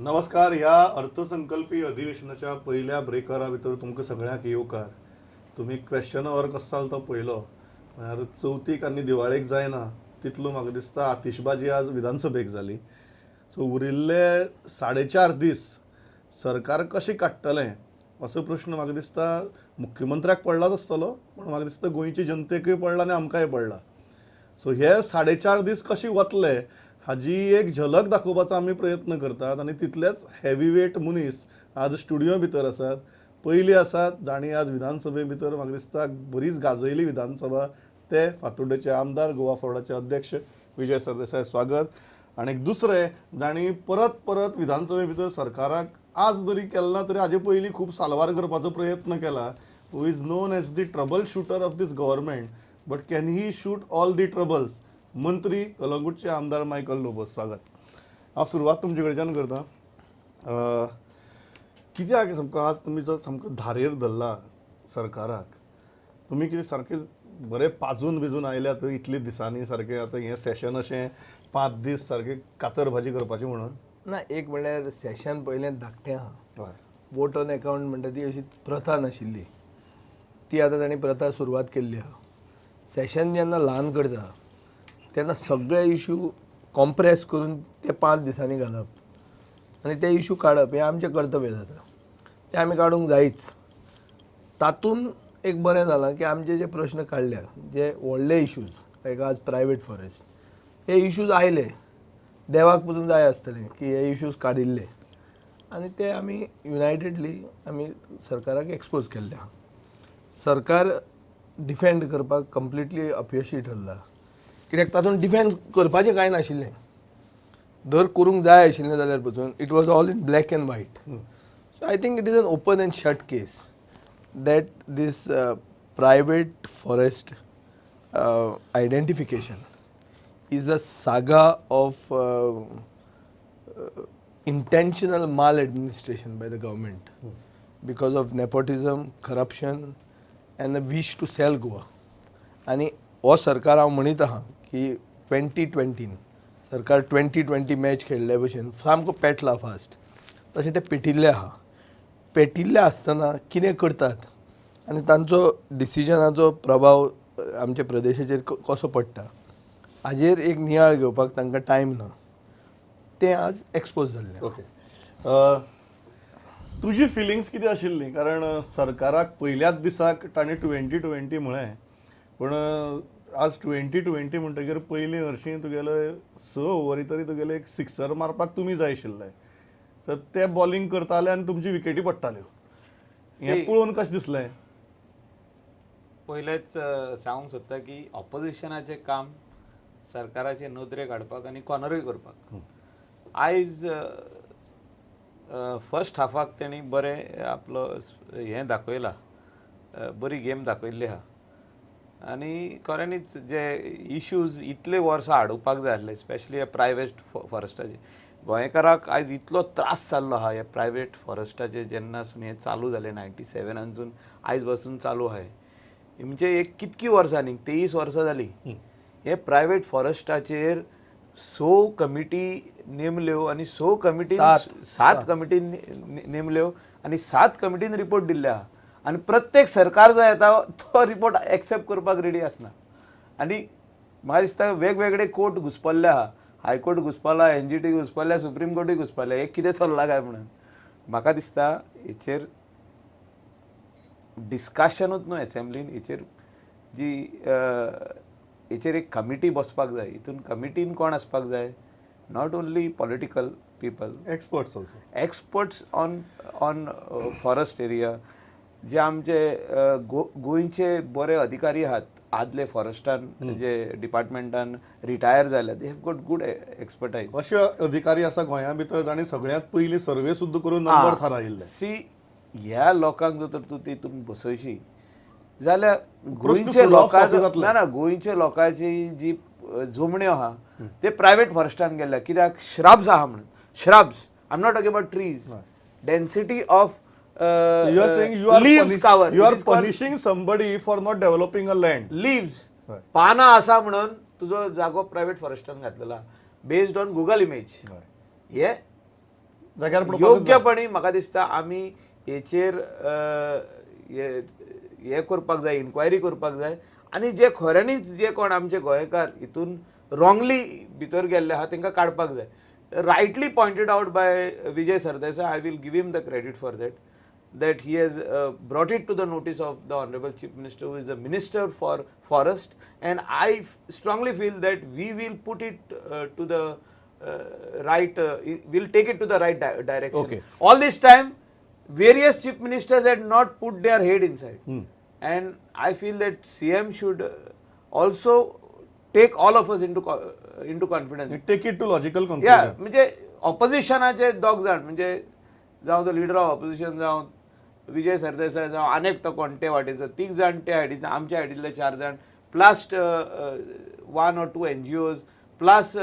नमस्कार. ह्या अर्थसंकल्पी अधिवेशनाच्या पयल्या ब्रेकरा भितर तुमकां सगळ्यांक येवकार. तुमी क्वेश्चन our कसो जालो तो पळयलो. म्हळ्यार चवथीक आनी दिवाळेक जायना तितलो म्हाका दिसता आतिशबाजी आज विधानसभेक जाली. सो उरिल्ले 4.5 दीस सरकार कशें काडटलें असो प्रश्न म्हाका दिसता मुख्यमंत्र्याक पडलाच आसतलो, पूण म्हाका दिसता गोंयचे जनतेकूय पडला आनी आमकांय पडला. सो हे 4.5 दीस कशे वतले हाजी एक झलक दाखोवपाचो आमी प्रयत्न करतात आनी तितलेच हेवी वेट मनीस आज स्टुडियो भितर आसात. पयली आसात जांणी आज विधानसभे भितर म्हाका दिसता बरीच गाजयली विधानसभा, ते फातोड्डेचे आमदार, गोवा फॉरवर्डाचे अध्यक्ष विजय सरदेसाय, स्वागत. आनी दुसरे जांणी परत परत विधानसभे भितर सरकाराक आज जरी केलें ना तरी हाजे पयलीं खूब साल्वार करपाचो प्रयत्न केला, who is known as the trouble shooter of this government, but can he shoot all the troubles, मंत्री कलंगूटचे आमदार मायकल लोबो, स्वागत. हांव सुरवात तुमचे कडच्यान करता. कित्याक सामको आज तुमी जो सामको धारेर धरला सरकाराक, तुमी कितें सारकें बरें पाजून बिजून आयल्यात इतले दिसांनी, सारकें आतां हें सेशन अशें 5 दीस सारकें कातर भाजी करपाची म्हणून? ना, एक म्हणल्यार सेशन पयलें धाकटें आहा. हय. वोट ऑन अकावंट म्हणटा ती अशी प्रथा नाशिल्ली, ती आतां तांणी प्रथा सुरवात केल्ली आहा. सेशन जेन्ना ल्हान करता तेन्ना सगळे इशू कॉम्प्रेस करून ते 5 दिसांनी घालप आनी ते इशू काडप हें आमचें कर्तव्य जाता, तें आमी काडूंक जायच. तातूंत एक बरें जालां की आमचे जे प्रश्न काडल्या, जे व्हडले इशूज लायक आज प्रायवेट फॉरेस्ट, हे इशूज आयले, देवाक पसून जाय आसतलें की हे इशूज काडिल्ले आनी ते आमी युनायटेडली आमी सरकाराक एक्सपोज केल्ले आहा. सरकार डिफेंड करपाक कंप्लिटली अपयशी ठरला, कित्याक तातूंत डिफेंड करपाचें कांय नाशिल्लें. जर करूंक जाय आशिल्लें जाल्यार पसून it was all in black and white. So I think it is an open and shut case that this private forest identification is a saga of intentional maladministration by the government because of nepotism, corruption and a wish to sell Goa. आनी हो सरकार हांव म्हणीत आहा की 2020 सरकार 2020 match खेळ्ळे भशेन सामको पेटला फास्ट, तशें ते पेटिल्ले आहा. पेटिल्ले आसतना कितें करतात आनी तांचो डिसिजनाचो प्रभाव आमच्या प्रदेशाचेर कसो पडटा हाजेर एक नियाळ घेवपाक तांकां टायम ना, तें आज एक्सपोज जाल्लें. ओके, तुजी फिलिंग्स कितें आशिल्ली? कारण सरकाराक पयल्याच दिसाक ताणें 2020 म्हळें, पूण आज 2020 म्हणटगीर पयलीं हरशीं तुगेले 6 ओवरी तरी तुगेले एक सिक्सर मारपाक तुमी जाय आशिल्ले, तर ते बॉलिंग करताले आनी तुमची विकेटी पडटाल्यो, हें पळोवन कशें दिसलें? पयलेच सांगूंक सोदता की ऑपोजिशनाचें काम सरकाराचे नदरेक हाडपाक आनी कॉर्नरूय करपाक. आयज फर्स्ट हाफाक तेणी बरें आपलो हें दाखयला, बरी गेम दाखयल्ली आहा आनी खऱ्यांनीच जे इश्यूज इतले वर्सां हाडुपाक जाय आसले, स्पेशली हे प्रायवेट फॉरेस्टाचे, गोंयकाराक आयज इतलो त्रास जाल्लो आहा हे प्रायवेट फॉरेस्टाचे. जेन्नासून हें चालू जालें 97 सून आयज पासून चालू आहा, म्हणजे एक कितकी वर्सां न्ही, 23 वर्सां जालीं. हे प्रायवेट फॉरेस्टाचेर 6 कमिटी नेमल्यो आनी 6 कमिटी, 7 कमिटी नेमल्यो आनी 7 कमिटीन रिपोर्ट दिल्ले आहा आनी प्रत्येक सरकार जो येता तो रिपोर्ट एक्सेप्ट करपाक रेडी आसना. आनी म्हाका दिसता वेगवेगळे कोर्ट घुसपल्ले आहा, हायकोर्ट घुसपला, एनजीटी घुसपल्या, सुप्रीम कोर्टूय घुसपल्या, हे कितें चल्लां काय म्हणून. म्हाका दिसता हेचेर डिस्कशनूच न्हू एसेंब्लीन, हेचेर जी हेचेर एक कमिटी बसपाक जाय. हितून कमिटीन कोण आसपाक जाय? Not only political people, experts also, experts on forest area, जे आमचे गोंयचे बरे अधिकारी आहात, आदले फॉरेस्टान जे डिपार्टमेंटान रिटायर जाले, they have got good expertise. अशे अधिकारी आसा गोंया भितर जांणी सगळ्यांत पयलीं सर्वे सुद्दां करून नंबर थारायिल्ले. सी, ह्या लोकांक जर तूं तितून बसयशी जाल्यार गोंयचे लोकांचो ना ना गोंयचे लोकांची जी जमण्यो आहा ते प्रायवेट फॉरेस्टान गेल्या, कित्याक श्रब्स आहा म्हणून. Shrubs, I am not talking about trees, density of You are saying you are leaves cover. You are punishing somebody for not developing a land. Leaves, पानां आसा म्हणून तुजो जागो प्रायवेट फॉरेस्टान घातलेला, बेस्ड ऑन गुगल इमेज. हे जाग्यार पडपाकच जाय. योग्यपणी म्हाका दिसता आमी हेचेर हे करपाक जाय, इन्क्वायरी करपाक जाय आनी जे खऱ्यांनीच जे कोण आमचे गोंयकार हितून रॉंगली भितर गेल्ले आहा तांकां काडपाक जाय. Rightly pointed out by Vijay Sardesai, I will give him the credit for that, that he has brought it to the notice of the Honorable Chief Minister, who is the Minister for Forest, and I strongly feel that we will put it to the right, we'll take it to the right direction. All this time, various Chief Ministers had not put their head inside, and I feel that CM should also take all of us into confidence. Take it to logical या conclusion. म्हणजे ऑपोजिशनाचे दोग जाण, म्हणजे जावं तो leader of opposition जावं विजय सरदेसाय जावं आनी एकटो कोण ते वाटेचो, तीग जाण ते सायडीचो, आमच्या सायडींतले चार जाण, plus one or two NGOs, plus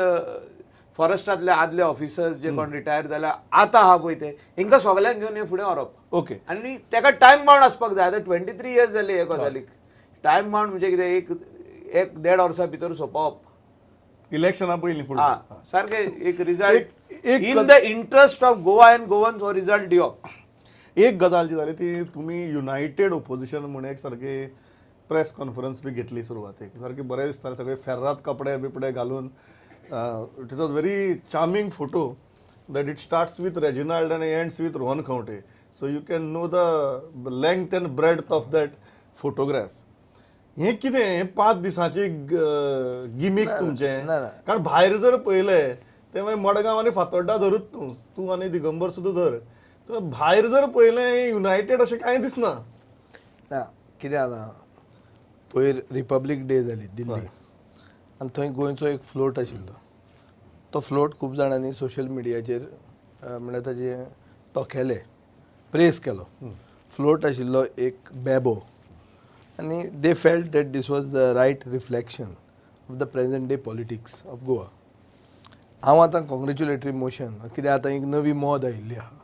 फॉरेस्टांतले आदले ऑफिसर्स जे कोण रिटायर जाल्या आतां आहा पळय ते, हिंकां सगल्यांक घेवन हे फुडें व्हरप. आनी तेका टायम बाउंड आसपाक जाय. आतां 23 इयर्स जाली हे गजालीक. टायम बाउंड म्हणजे कितें, एक एक देड वर्सा भितर सोंपोवप. इलेक्शना पयलीं फुडें. हा, सारकें, एक रिजल्ट एक in the interest of Goa and Goans हो रिजल्ट दिवप. एक गजाल जी जाली ती तुमी युनायटेड ओपोजिशन म्हूण एक सारकी प्रेस कॉन्फरन्स बी घेतली सुरवातेक. सारके बरें दिसतालें, सगळे फेर्राद कपडे बिपडे घालून. It is a very charming photo that it starts with Reginald and ends with Rohan Khaunte, so you can know the length and breadth of that photograph. हें कितें, हें 5 दिसांची गिमीक तुमचें? ना, ना. कारण भायर जर पळयलें तें मागीर मडगांव आनी फातोड्डा धरूच तूं, तूं आनी दिगंबर सुद्दां धर. तर भायर जर पळयलें, युनायटेड अशें कांय दिसना. ना, कितें जालां, पयर रिपब्लीक डे जाली दिल्ली आनी थंय गोंयचो एक फ्लोट आशिल्लो. तो फ्लोट खूब जाणांनी सोशल मिडियाचेर म्हणल्यार ताजे तोखेले, प्रेस केलो. फ्लोट आशिल्लो एक बेबो आनी they felt that this was the right reflection of the present day politics of Goa. हांव आतां कॉंग्रेच्युलेटरी मोशन, कित्याक आतां एक नवी मोद आयिल्ली आहा,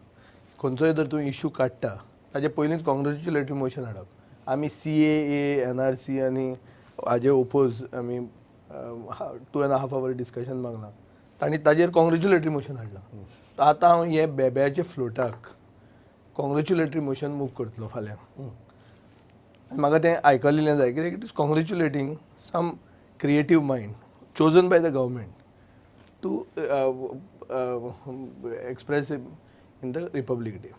खंयचोय जर तूं इशू काडटा ताजे पयलींच कॉंग्रेच्युलेटरी मोशन हाडप. आमी सीएए, एनआरसी आनी हाजे ओपोज आमी 2.5 hour discussion मागलां. तांणी ताजेर कॉंग्रेच्युलेटरी मोशन हाडलां. आतां हांव हे बेब्याचे फ्लोटाक कॉंग्रेच्युलेटरी मोशन मूव करतलो फाल्यां आनी म्हाका तें आयकल्लें जाय, कित्याक it is congratulating some creative mind chosen by the government to express in the Republic Day.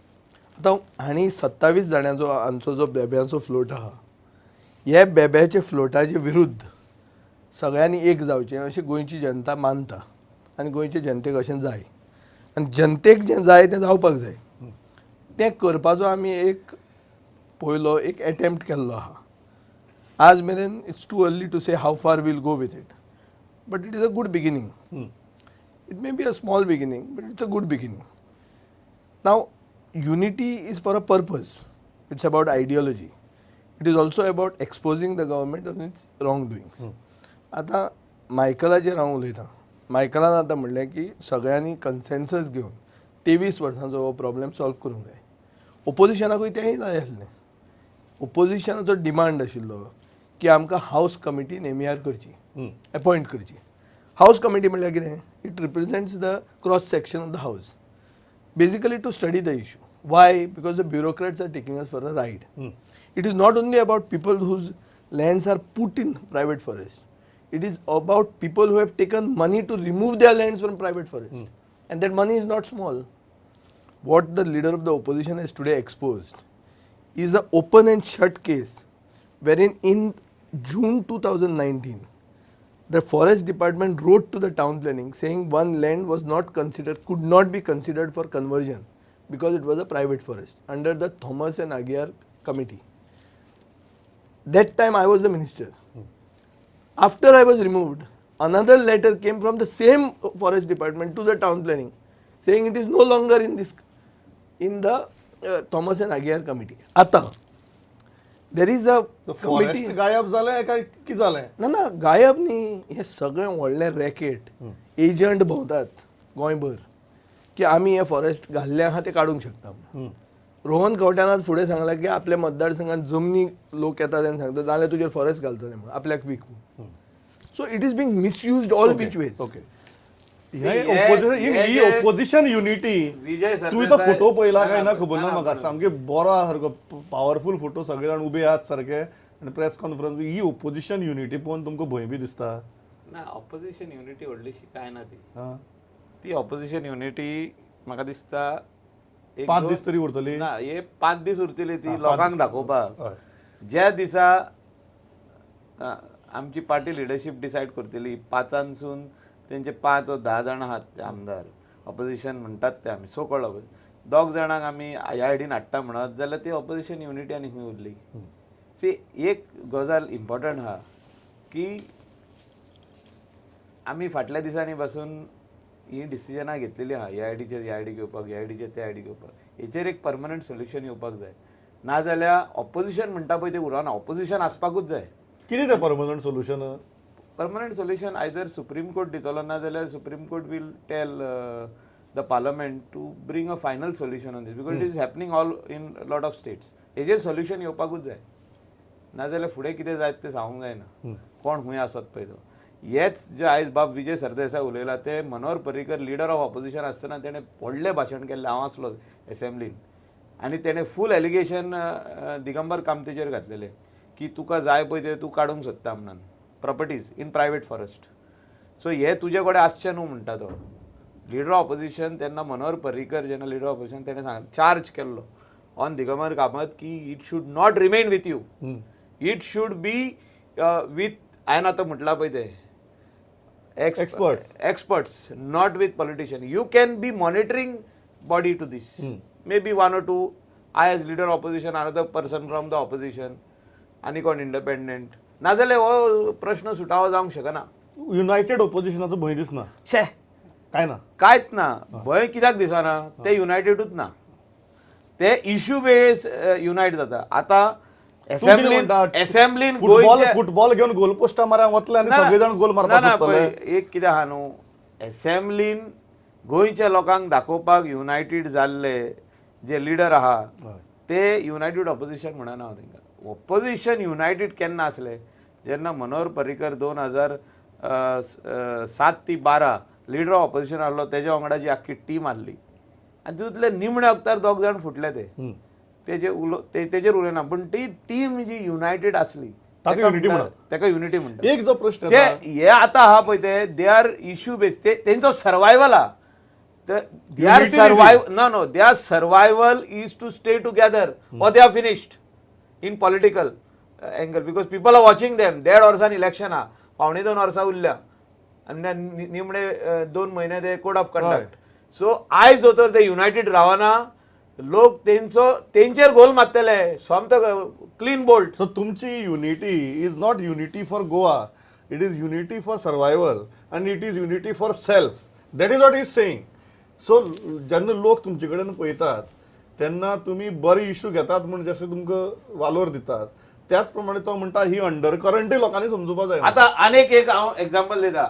आतां हांणी 27 जाणांचो हांचो जो बेब्यांचो फ्लोट आहा, हे बेब्याचे फ्लोटाचे विरुद्ध सगळ्यांनी एक जावचें अशें गोंयची जनता मानता आनी गोंयचे जनतेक अशें जाय आनी जनतेक जें जाय तें जावपाक जाय. तें करपाचो आमी एक पयलो एक एटेम्प्ट केल्लो आहा. आज मेरेन it's too early to say how far we'll go with it, but it is a good beginning. It may be a small beginning, but it's a good beginning. Now, unity is for a purpose. It's about ideology. It is also about exposing the government on its wrongdoings. आतां मायकलाचेर हांव उलयतां. मायकलान आतां म्हणलें की सगळ्यांनी consensus घेवन 23 वर्सांचो हो प्रॉब्लेम सॉल्व करूंक जाय. ओपोजिशनाकूय तेंय जाय आसलें. ओपोजिशनाचो डिमांड आशिल्लो की आमकां हावस कमिटी नेमियार करची, अपॉयंट करची. हावस कमिटी म्हणल्यार कितें? It represents the cross section of the house, basically to study the issue. Why? Because the bureaucrats are taking us for a ride. It is not only about people whose lands are put in private forest. It is about people who have taken money to remove their lands from private forest. And that money is not small. What the leader of the opposition has today exposed is an open and shut case wherein in June 2019, the forest department wrote to the town planning saying one land was not considered, could not be considered for conversion because it was a private forest under the Thomas and Aguiar committee. That time I was the minister. After I was removed, another letter came from the same forest department to the town planning saying it is no longer in the Thomas and Aguiar committee. आता there is a forest committee. गायब जालें काय कितें जालें? ना ना, गायब न्ही. हे सगळें व्हडलें रॅकेट. एजंट भोंवतात गोंयभर की आमी हे फॉरेस्ट घाल्ले आहा ते काडूंक शकता म्हणून. रोहन खंवट्यान आज फुडें सांगलां की आपल्या मतदारसंघात जमनी लोक येतात आनी सांगतात, जाल्यार तुजेर फॉरेस्ट घालतले म्हणून, आपल्याक वीक म्हणून. So it is being misused all which ways. Okay. He opposition unity. Vijay तुवें तो फोटो पळयला काय ना खबर ना म्हाका, सामके बरो सारको पावरफूल फोटो, सगळे जाण उबे आहात सारके आनी प्रेस कॉन्फरन्स. ही ओपोजिशन युनिटी पळोवन तुमकां भंय बी दिसता ना? ऑपोजिशन युनिटी व्हडलीशी काय ना ती. ती ऑपोजिशन युनिटी म्हाका दिसता 5 दीस तरी उरतली ना, हे 5 दीस उरतली ती लोकांक दाखोवपाक. ज्या दिसा आमची पार्टी लिडरशीप डिसायड करतली, 5 सून तेंचे 5 वा 10 जाणां आहात ते आमदार ऑपोजिशन म्हणटात ते, आमी सो कॉल्ड 2 जाणांक आमी ह्या आयडीन हाडटा म्हणत जाल्यार ती ऑपोजिशन युनिटी आनी खंय उरली? सी, एक गजाल इम्पॉर्टंट आहा की आमी फाटल्या दिसांनी पासून ही डिसिजनां घेतलेली आहा, ह्या आयडीचेर ह्या आयडी घेवपाक, ह्या आयडीचेर ते आयडी घेवपाक. हेचेर एक परमनंट सोल्युशन येवपाक जाय, नाजाल्यार ऑपोजिशन म्हणटा पळय तें उरना. ऑपोजिशन आसपाकूच जाय. कितें तें permanent solution? Permanent solution either Supreme Court दितलो, ना जाल्यार Supreme Court will tell the parliament to bring a final solution on this, because it is happening all in lot of states. हेजेर सोल्युशन येवपाकूच जाय, नाजाल्यार फुडें कितें जायत तें सांगूंक जायना, कोण खंय आसत पळय तो. हेच जे आयज बाब विजय सरदेसाय उलयला ते Manohar Parrikar leader of opposition आसतना तेणें व्हडलें भाशण केल्लें, हांव आसलो एसेंब्लीन, आनी तेणें फूल एलिगेशन दिगंबर कामतीचेर घातलेलें की तुका जाय पळय ते तूं काडूंक सोदता म्हणून properties in private forest, so हे तुजे कडेन आसचें न्हू म्हणटा तो लिडर ऑफ ऑपोजिशन. तेन्ना मनोहर पर्रीकर जेन्ना लिडर ऑफ ऑपोजिशन, तेणें सांग चार्ज केल्लो ऑन दिगंबर कामत की it should not remain with you, it should be with, हांवें आतां म्हटलां पळय तें, Experts. Experts, not with politician. You can be monitoring body to this, maybe one or two, I as leader opposition, another person from the opposition, आनी कोण independent. नाजाल्यार हो प्रश्न सुटावो जावंक शकना. युनायटेड ओपोजिशनाचो भंय दिसना? छे. काय ना? कांयच ना. भंय कित्याक दिसना? ते युनायटेडूच ना, ते इश्यू बेस युनायट जाता. आतां एसेंब्लीन एसेंब्लीन फुटबॉल फुटबॉल घेवन गोल पोस्टा मारा वतले आनी सगळे जाण गोल मारपाक सोदतले. पळय, एक कितें आहा न्हू, एसेंब्लीन गोंयच्या लोकांक दाखोवपाक युनायटेड जाल्ले जे लिडर आहा ते युनायटेड ऑपोजिशन म्हणना हांव तांकां. ऑपोजिशन युनायटेड केन्ना आसले? जेन्ना मनोहर पर्रीकर 2007 ती 12 लिडर ऑफ ऑपोजिशन आहलो, तेज्या वांगडा जी आख्खी टीम आहली आनी तितूंतले निमणे वखतार दोग जाण फुटले, ते तेजे उलो ते तेजेर उलयना, पूण ती टीम जी युनायटेड आसली ताका unity म्हणा. ताका युनिटी म्हणटा. एक जो प्रश्न जे येता, हे आतां आहा पळय ते they are issue base, ते तेंचो सर्वायवल आहा, they are Unity survive, no no, their survival is to stay together or they are finished in political angle, because people are watching them. देड वर्सान इलेक्शन आहा, 1.75 वर्सां उरल्या आनी निमणे 2 म्हयने ते कोड ऑफ कंडक्ट. सो आयज जर तर ते युनायटेड रावना, लोक तेंचो तेंचेर गोल मारतले सोमतो, क्लीन बोल्ड. सो तुमची unity is not unity for Goa, it is unity for survival and it is unity for self. That is what is saying. So जेन्ना लोक तुमचे कडेन पळयतात तेन्ना तुमी बरे इशू घेतात म्हूण जशें तुमकां वालोर दितात, त्याच प्रमाणे तो म्हणटा ही अंडर करंटूय लोकांनी समजुपा जाय. आता आनेक एक हांव एग्जाम्पल दिता.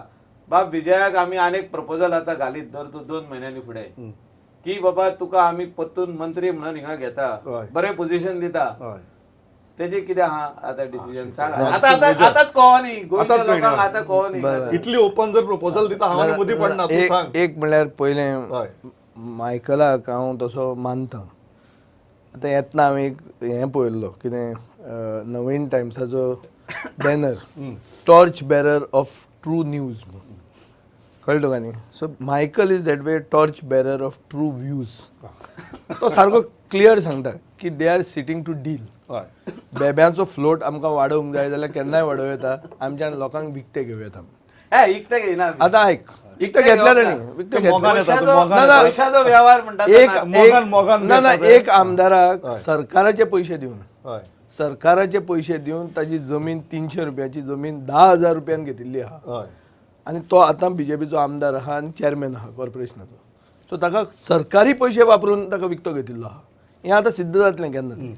बाब विजयाक आमी आनेक प्रपोजल आतां घालीत धर तूं 2 म्हयन्यांनी फुडें की बाबा तुका आमी परतून मंत्री म्हणून हिंगा घेता, बरें पोझिशन दिता, तेजे कितें आहा आतां डिसिजन सांग. आतां आतां आतांच कळो न्ही गोंयच्या आतांच लोकांक, कळना. आतां कळो न्ही. इतली ओपन जर प्रपोजल दिता हांव आनी मदीं पडना, तूं सांग. एक म्हणल्यार पयलें मायकलाक हांव तसो मानता. आतां येतना हांवें एक हें पळयल्लो, कितें, नवीन टायम्साचो banner, torch bearer of true news म्हणून, कळ्ळें तुका न्ही? So Michael is that way, torch bearer of true views. तो सारको क्लियर सांगता की they are sitting to deal. बेब्यांचो फ्लोट आमकां वाडोवंक जाय जाल्यार केन्नाय वाडोवं येता, आमच्यान लोकांक विकते घेवं येता. हे इकते घेयना आमी. आतां आयक, विकते घेतल्या तांणी, विकते ते मोगान घेतल्या. येता, मोगान ना, ना. पयशाचो व्यवहार म्हणटा. एक मोगान मोगान ना ना घेता ते. एक आमदाराक सरकाराचे पयशे दिवन, सरकाराचे पयशे दिवन ताजी जमीन, 300 रुपयाची जमीन 10,000 रुपयान घेतिल्ली आहा आनी तो आतां बीजेपीचो आमदार आहा आनी चॅरमॅन आहा कॉर्पोरेशनाचो. सो ताका सरकारी पयशे वापरून ताका विकतो घेतिल्लो आहा, हें आतां सिद्ध जातलें केन्ना तरी.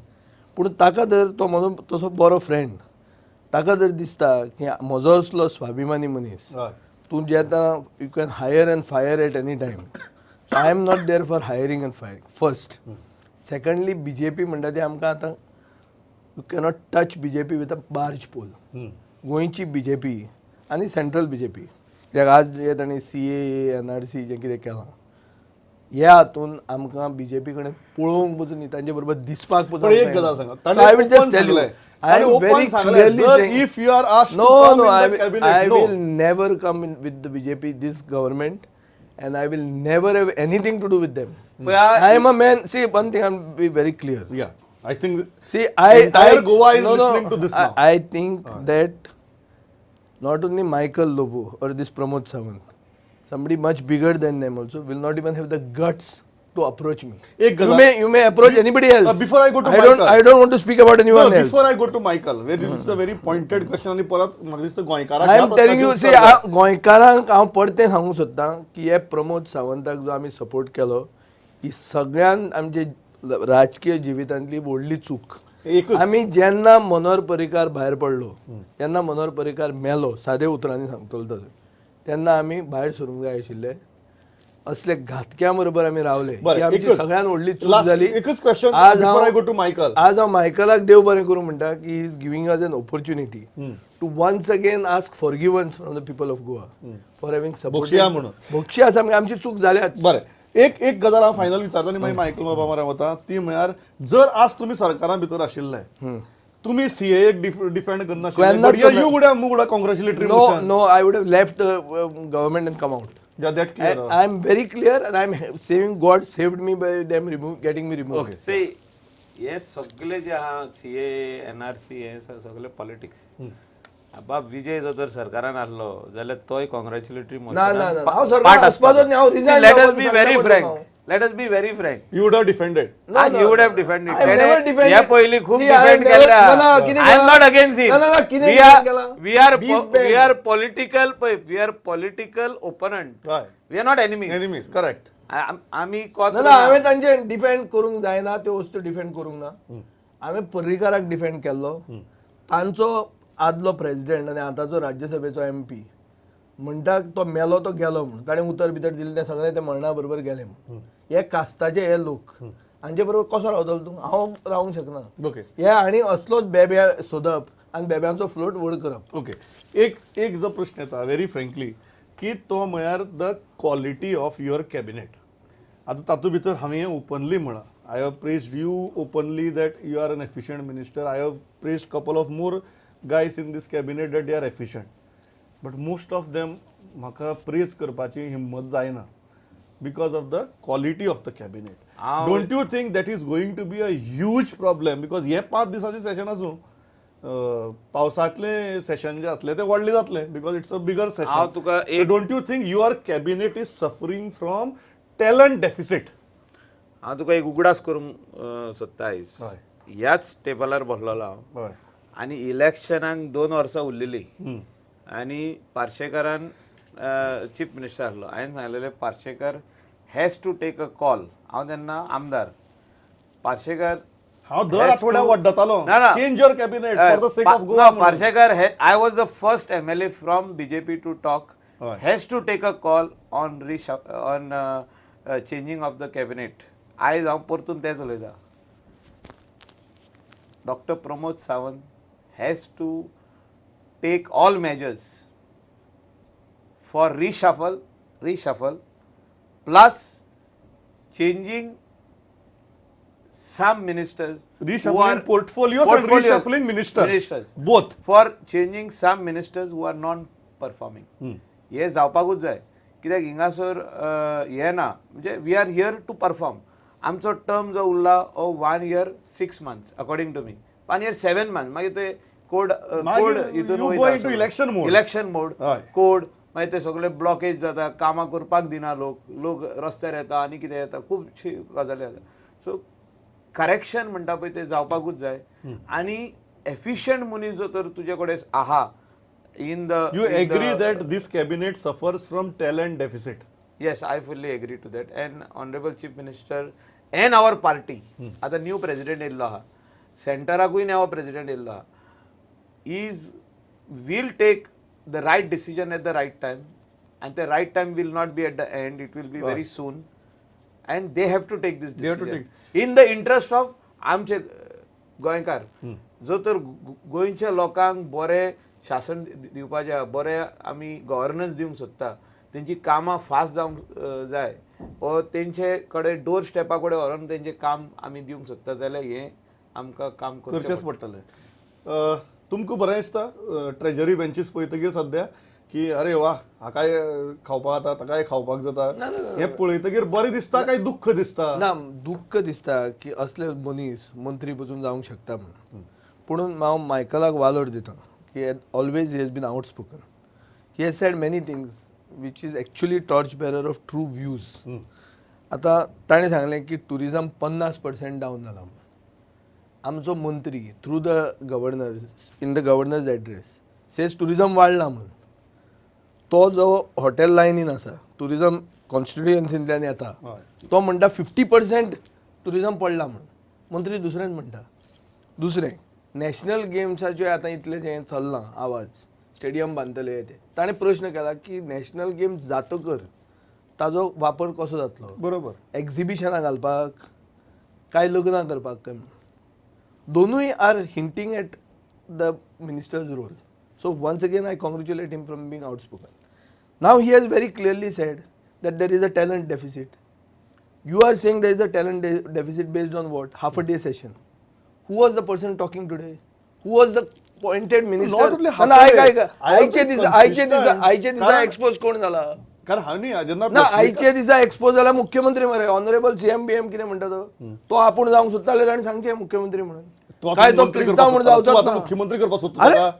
पूण ताका जर तो म्हजो तसो बरो फ्रेंड, ताका जर दिसता की म्हजो असलो स्वाभिमानी मनीस, तूं जे आतां you can hire and fire at any time, so I am not there for hiring and firing first. Secondly, BJP म्हणटा ती आमकां आतां you cannot touch BJP with a barge pole. गोंयची बीजेपी आनी सेंट्रल बीजेपी कित्याक आज जे तांणी CAA NRC जें कितें केलां ह्या हातून आमकां बीजेपी कडेन पळोवंक पसून न्ही, तांचे बरोबर दिसपाक पसून पण एक गजाल सांगा, ताणें open सांगलें, ताणें open सांगलें, जर if you are asked to come in the cabinet, I no. Will never come in with the BJP, this government, and I will never have anything to do with them. I am a man. See, one thing I am be very clear. Yeah, I think See, I entire I, Goa is no, listening to this now. I think that not only Michael Lobo or this Pramod Sawant, somebody much bigger than them also will not even have the guts to approach me. एक You गजाल- may you may approach anybody else. Before I go to I don't Michael. I don't want to speak about anyone No, else. Before I go to Michael, very it's a very pointed question आणि परत म्हाका दिसता गोंयकाराक I ह्या am telling you, प्रश्नाचें see, उत्तर जाय. गोंयकारांक हांव परतें सांगूंक सोदतां की हे प्रमोद सावंताक जो आमी सपोर्ट केलो ही सगळ्यान आमचे राजकीय जिवितांतली व्हडली चूक. एकच. आमी जेन्ना मनोहर पर्रीकार भायर पडलो तेन्ना मनोहर पर्रीकार मेलो, सादे उतरांनी सांगतलो तशें, तेन्ना आमी भायर सरूंक जाय आशिल्ले. असले घातक्या बरोबर आमी रावले बरें, ही आमची एकच. सगळ्यात व्हडली चूक Last- जाली. एकच question आज before हांव- I go to Michael. आज हांव मायकलाक देव बरें करूं म्हणटा की he is giving us an opportunity to once again ask forgiveness from the people of Goa for having भोगशिया म्हणून. भोगशिया सामकी आमची चूक जाल्याच. बरें, एक एक गजाल हांव फायनल विचारता आनी मागीर मायकल बाबा मरे वता ती म्हळ्यार जर आज तुमी सरकारा भितर आशिल्ले तुमी सीए डिफेंड करनाशिल्ले, केन्नाच करना. You would have moved a congratulatory no motion. No, I would have left the government and come out. That clear. I am very clear and I am saving God saved me by them remove getting me remove. Okay. See, हे सगळे जे आहा CA NRC हे सगळे politics. बाब विजय जो तर सरकारान आहलो जाल्यार तोय कॉंग्रॅच्युलेटरी ना, ना, ना. हांव सरकारान आसपाचोच न्ही, हांव resign let us जावपाचो बी व्हेरी सांगता फ्रँक, हांव. Let us be very frank. You would have defended. No, no, you would no, have no. Defended. I have never defended. हे पयलीं खूब See, I have defend never- केला. ना, ना, कितें I am केलां? Not against him. ना, ना, ना, कितें we defend are केलां? We are Beef ban. We are political, पळय, we are political opponent, हय. We are not enemies. Enemies, correct. आमी कोत ना ना, हांवें तांचे डिफेंड करूंक जायना त्यो वस्तू डिफेंड करूंक ना. हांवें पर्रीकाराक डिफेंड केल्लो. तांचो आदलो प्रेजिडेंट आनी आतांचो राज्यसभेचो एमपी म्हणटा तो मेलो तो गेलो म्हणून, ताणें उतर भितर दिलें तें सगळें ते मरणा बरोबर गेले म्हणून. हे कास्ताचे हे लोक हांचे बरोबर कसो रावतलो तूं? हांव रावंक शकना. ओके. हे आनी असलोच बेब्या सोदप आनी बेब्यांचो फ्लोट व्हड करप. ओके, एक एक जो प्रश्न येता व्हेरी फ्रँकली की तो म्हळ्यार the quality of your cabinet. आतां तातूंत भितर हांवें ओपनली म्हळां, I have praised you openly that you are an efficient minister. I have praised couple of more guys in this cabinet that they are efficient, but most of them म्हाका प्रेज करपाची हिम्मत जायना because of the quality of the cabinet. हांव- Don't you think that is going to be a huge problem? Because हे 5 दिसाचें सेशन आसूं, पावसांतलें सेशन जे जातलें तें व्हडलें जातलें because it's a bigger session. हांव तुका एक- Don't you think your cabinet is suffering from talent deficit? हांव तुका एक उगडास करूंक सोदता आयज. हय. ह्याच टेबलार बसलेलो हांव हय. आनी इलेक्शनाक 2 वर्सां उरलेली आनी पार्शेकारान चीफ मिनिस्टर आसलो. हांवें सांगलेलें Parsekar has to take a call. हांव तेन्ना आमदार. पार्शेकार हांव दर आठवड्याक वड्डतालो, ना, ना. Change your cabinet for the sake of Goa. Parsekar, I was the first MLA from BJP to talk, हय. Has to take a call on on changing of the cabinet. आयज हांव परतून तेंच उलयतां, Doctor Pramod Sawant has to take all measures for reshuffle plus changing some ministers who Reshuffling are portfolios and reshuffling ministers. Ministers. Both. For changing some ministers who are non performing. हे जावपाकूच जाय, कित्याक हिंगासर हें ना, म्हणजे we are here to perform. आमचो term जो उरला हो 1 year 6 months according to me, 1 year 7 months. मागीर ते कोड मागीर कोड हितून you go into election mode. Election mode, हय. कोड, मागीर ते सगळे ब्लॉकेज जाता, कामां करपाक दिना, लोक लोक रस्त्यार येता आनी कितें येता, खुबशी गजाली जाता. सो करेक्शन म्हणटा पळय तें जावपाकूच जाय. आनी एफिशियंट मनीस जो तर तुजे कडेन आहा in the You agree that this cabinet suffers from talent deficit? Yes, I fully agree to that. And honourable chief minister and our party, आतां न्यू प्रेजिडेंट येयल्लो आहा, सेंटराकूय नवो प्रेजिडेंट येयल्लो आहा, is will take the right decision at the right time, and the right time will not be at the end, it will be very soon, and they have to take this They have to decision in the interest of आमचे गोंयकार. जो तर गोंयच्या लोकांक बरें शासन दिवपाचें आहा, बरें आमी गव्हर्नन्स दिवंक सोदता, तेंची कामां फास्ट जावंक जाय वो तेंचे कडेन डोर स्टेपा कडेन व्हरोन तेंचें काम आमी दिवंक सोदता जाल्यार हें आमकां काम करचेंच पडटलें. तुमकां बरें दिसता ट्रेजरी बेंचीस पळयतकीर सद्या की अरे वा, हाकाय खावपाक जाता, ताकाय खावपाक जाता, हें पळयतकीर बरें दिसता काय दुख्ख दिसता? ना, दुख्ख दिसता की असले मनीस मंत्री पसून जावंक शकता म्हणून. पुणून हांव मायकलाक वालोर दिता की always he has been outspoken. He has said many things which is actually torch bearer of true views. आतां ताणें सांगलें की टुरिजम 50% डावन जाला म्हणून. आमचो मंत्री through the governor in the governor's address says tourism वाडला म्हणून. तो जो हॉटेल लायनीन आसा, टुरिजम कॉन्स्टिट्युएन्सींतल्यान येता, तो म्हणटा 50% टुरिजम पडला म्हणून. मंत्री दुसरेंच म्हणटा. दुसरें, नॅशनल गेम्साचे आतां इतलें जें चल्लां आवाज, स्टेडियम बांदतले ते, ताणें प्रश्न केला की नॅशनल गेम्स जातकर ताजो वापर कसो जातलो? बरोबर. एक्झिबिशनां घालपाक काय लग्नां करपाक काय म्हणून. दोनूय are hinting at the minister's role. So once again I congratulate him from being outspoken. Now he has very clearly said that there is a talent deficit. You are saying there is a talent deficit based on what? Half a day session. Who was the person talking today? Who was the appointed minister? Not only half ना, a आयक, day. आयक. I have आयचे been दिसा, आयचे दिसा, consistent. आयचे दिसा कारण एक्सपोज कोण जाला? कारण हांव न्ही जेन्ना ना, आयचे दिसा एक्सपोज जाला मुख्यमंत्री मरे. ऑनरेबल सीएम बीएम कितें म्हणटा तो, तो आपूण जावंक सोदता जाल्यार ताणें सांगचें मुख्यमंत्री म्हणून. तू आतां काय तो मंत्री क्रिस्तांव करपाक म्हणून सोदता? जावचोच तू आतां ना. मुख्यमंत्री करपाक सोदता अरे, ताका?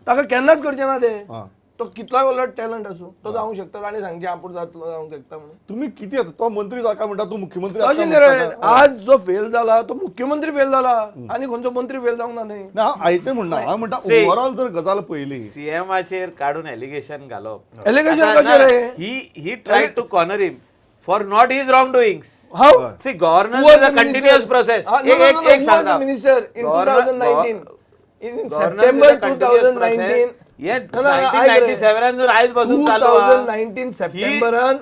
ताका केन्नाच करचें ना ते. हां. तो कितलोय व्हडलो टॅलंट आसूं, तो जावंक शकता. ताणें सांगचें आपूण जातलो, जावंक शकता म्हणून. तुम्ही किती आता तो मंत्री जाका म्हणटा, तू मुख्यमंत्री तशें जाका न्ही रे, म्हणटा ताका. आज जो फेल जाला तो मुख्यमंत्री फेल जाला, आनी खंयचो मंत्री फेल जावंक ना न्ही. ना, हांव आयचें म्हणना, हांव म्हणटा See. Overall जर गजाल पळयली, सीएमाचेर काडून एलिगेशन घालप. Allegation आतां कशें ना, रे? He try to corner him for not his wrong doings. How? See, Who governance was is the a continuous minister? Process. No, no, no, no. एक Who was सांगता. the minister in 2019? In Governance September is a continuous 2019. process. हे No, no, no, आयक रे. 1997 जून आयज पासून चालू आहा. 2019 सप्टेंबरान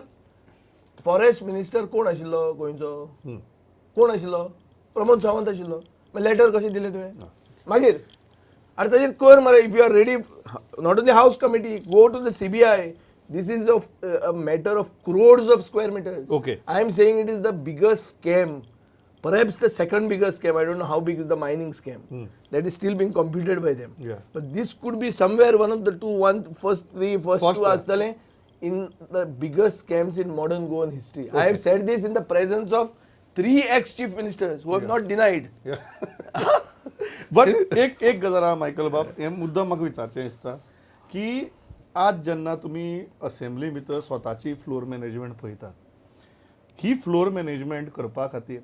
forest minister कोण आशिल्लो गोंयचो? कोण आशिल्लो? प्रमोद सावंत आशिल्लो. मागीर लेटर कशें दिलें तुवें? मागीर आरे ताजेर कर मरे. If you are ready, not only house committee, go to the CBI. This is a matter of crores of square meters. I am saying it is the biggest scam, perhaps the second biggest scam. I don't know how big is the mining scam. That is still being computed by them. But this could be somewhere one of the two, one first three, first, First two one. आसतले in the biggest scams in modern Goan history. I have said this in the presence of 3 ex-chief ministers who have not denied. But एक एक गजाल आहा Michael बाब, हें मुद्दाम म्हाका विचारचें दिसता की आज जेन्ना तुमी असेंब्ली भितर स्वताची फ्लोर मॅनेजमेंट पळयतात, ही फ्लोर मॅनेजमेंट करपा खातीर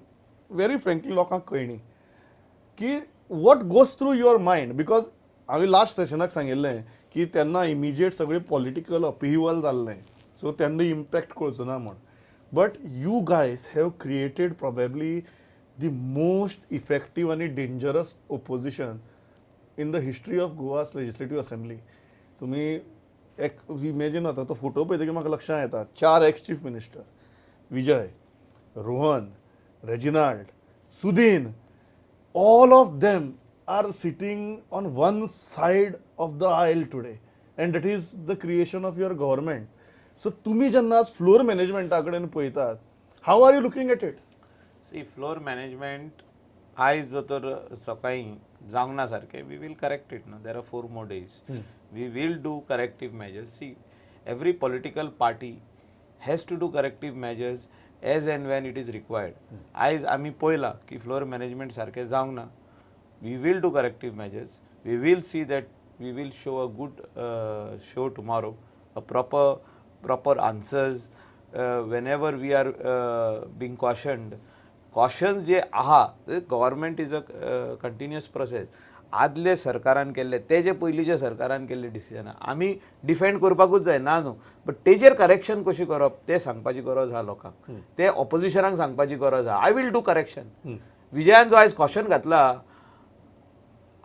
वेरी फ्रेंकली लोकांक कळनी की what goes through your mind, because हांवें लास्ट सेशनाक सांगिल्लें की तेन्ना इमिजिएट सगळें पॉलिटिकल अपहिवल जाल्लें, सो तेन्ना इम्पॅक्ट कळचो ना म्हूण. But you guys have created probably the most effective आनी dangerous opposition in the history of Goa's legislative assembly. तुमी एक इमेजीन जाता, तो फोटो पळयतकीर म्हाका लक्षांत येता, 4 ex chief minister, Vijay, Rohan, Reginald, Sudin, all of them are sitting on one side of the aisle today, and that is the creation of your government. So तुम्ही जेन्ना floor मॅनेजमेंटा कडेन पळयतात, how are you looking at it? See, floor management आयज जर तर सकाळी जावंक ना सारकें, we will correct it. No, there are 4 more days. We will do corrective measures. See, every political party has to do corrective measures as and when it is required. आयज आमी पळयलां की फ्लोर मॅनेजमेंट सारकें जावंक ना. We will do corrective measures. We will see that we will show a good show tomorrow, a proper answers whenever we are being cautioned. Caution जे आहा, government is a continuous process. आदले सरकारान केल्ले, ते जे पयलींच्या सरकारान केल्ले डिसिजनां आमी डिफेंड करपाकूच जाय ना न्हू, बट तेजेर करेक्शन कशी करप तें सांगपाची गरज आहा लोकांक, ते ऑपोजिशनाक सांगपाची गरज आहा. I will do correction. विजयान जो आयज कॉशन घातला,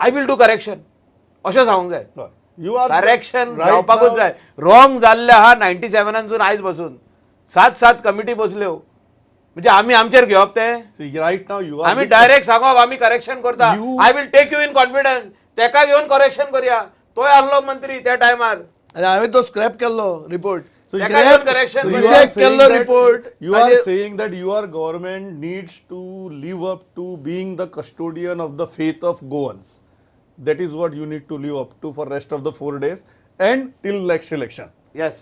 I will do correction अशें सांगूंक जाय. You are correction जावपाकूच जाय. रॉंग जाल्लें आहा 97 आयज बसून 7-7 कमिटी बसल्यो, म्हणजे आमी आमचेर घेवप तें? Right now you are आमी डायरेक्ट सांगप आमी करेक्शन करता. I will take you in confidence. तेका घेवन करेक्शन करया. तोय आहलो मंत्री त्या टायमार. आनी हांवें तो स्क्रॅप केल्लो report. Correction. So you are Reject saying केल्लो that- report. You are saying that your government needs to live up to being the custodian of the faith of Goans. That is what you need to live up to for rest of the 4 days and till next election. Yes.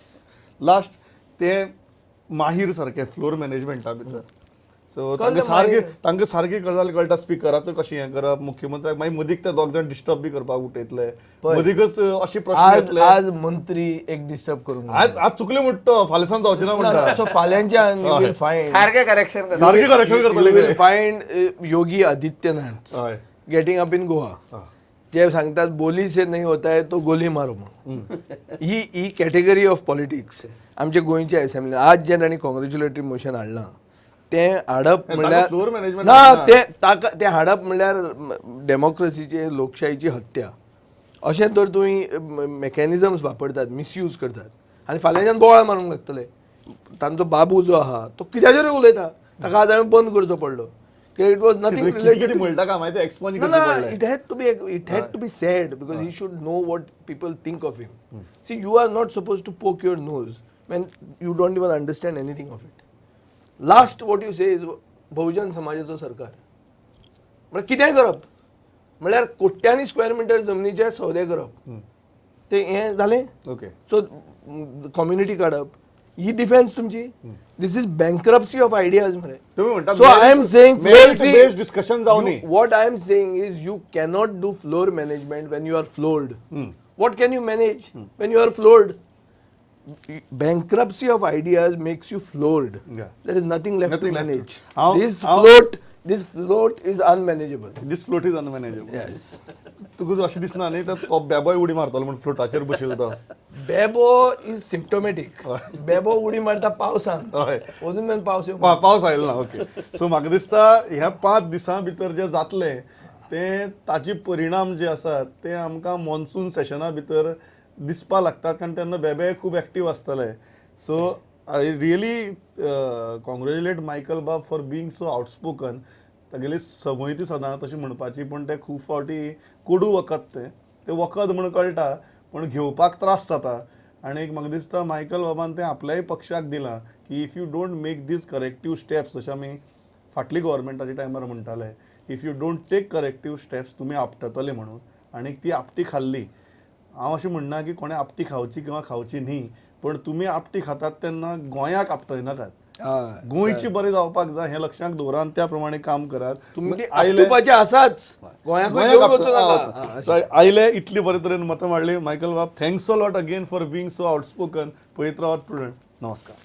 Last, ते माहीर सारखे floor मॅनेजमेंटा भितर, so कळ्ळें. तांकां सारकें मागीर. तांकां सारकी गजाल कळटा, स्पिकराचो कशें हें करप, मुख्यमंत्र्याक मागीर मदीक ते दोग जाण डिस्टर्ब बी करपाक उठयतले. पळय. मदीकच अशी प्रश्न आज येतले. आज मंत्री एक डिस्टर्ब करूंक आज आज चुकले म्हणटा तो, फाल्यां सावन जावचें ना म्हणटा. सो फाल्यांच्यान you will find सारकें करेक्शन करता. सारकें करेक्शन करतले. You will find Yogi Adityanath getting up in Goa, जे सांगतात बोली से नहीं होता है तो गोली मारो म्हणून. ही ही कॅटेगरी ऑफ पॉलिटिक्स आमच्या गोंयच्या असेंब्ली आज जे तांणी कॉंग्रेच्युलेटरी मोशन हाडलां तें हाडप ताका म्हणल्यार floor management ना ना. ते ताका तें हाडप म्हणल्यार डेमोक्रेसीची, लोकशाहीची हत्या. अशें तर तुमी मेकॅनिजम्स वापरतात, मिसयूज करतात आनी फाल्यांच्यान बोवाळ मारूंक लागतले. तांचो बाबू जो आहा तो कित्याचेरूय उलयता, ताका आज हांवें बंद करचो पडलो कित्याक it was nothing. कितें कितें म्हणटा काय मागीर ते एक्सपंज No, करचें no, पडलें. it had to be said because he should know what people think of him. See, you are not supposed to poke your nose when you don't even understand anything of it. Last, what you say is बहुजन समाजाचो सरकार. म्हळ्यार कितेंय करप, म्हळ्यार कोट्यांनी square metre जमनीचे सौदे करप, ते हें जालें. सो कम्युनिटी काडप ही डिफेन्स तुमची. This is bankruptcy of ideas मरे. तुम्ही म्हणता so I am saying based discussion जावं न्ही. What I am saying is you cannot do floor management when you are floored. What can you manage when you are floored? Bankruptcy of ideas makes you floored. There is nothing left Nothing to left to- manage. This float is unmanageable. This float is unmanageable. Yes. तुका अशें दिसना न्ही तर तो बेबोय उडी मारतलो म्हण फ्लोटाचेर बशिल्लो तो? बेबो is symptomatic. बेबो उडी मारता पावसान. अजून मेरेन पावस येवंक पावस आयलो ना. ओके, सो म्हाका दिसता ह्या 5 दिसां भितर जे जातलें तें ताचे परिणाम जे आसात ते आमकां मॉन्सून सेशना भितर दिसपा लागतात, कारण तेन्ना बेबे खूब एक्टीव आसतले. So I really congratulate Michael बाब for being so outspoken. तागेली संवय ती सदां तशी म्हणपाची, पूण ते खूब फावटी कोडू वखद, तें तें वखद म्हूण कळटा पूण घेवपाक त्रास जाता. आनी एक म्हाका दिसता मायकल बाबान तें आपल्याय पक्षाक दिलां की if you don't make these corrective steps, जशें आमी फाटली गव्हर्मेंटाच्या टायमार म्हणटाले, if you don't take corrective steps तुमी आपटतले म्हणून, आनी ती आपटी खाल्ली. हांव अशें म्हणना की कोणें आपटी खावची किंवा खावची न्ही, पण तुमी आपटी खातात तेन्ना गोंयाक आपटयनाकात. गोंयची बरें जावपाक जाय हें लक्षांत दवरात आनी त्या प्रमाणे काम करात. तुमची आयले आपटुपाचे आसाच, गोंयाकूय घेवन वचूं नाका. आयले, इतली बरे तरेन मतां मांडली. मायकल बाब, thanks a lot again for being so outspoken. पळयत रावात प्रुडंट. नमस्कार.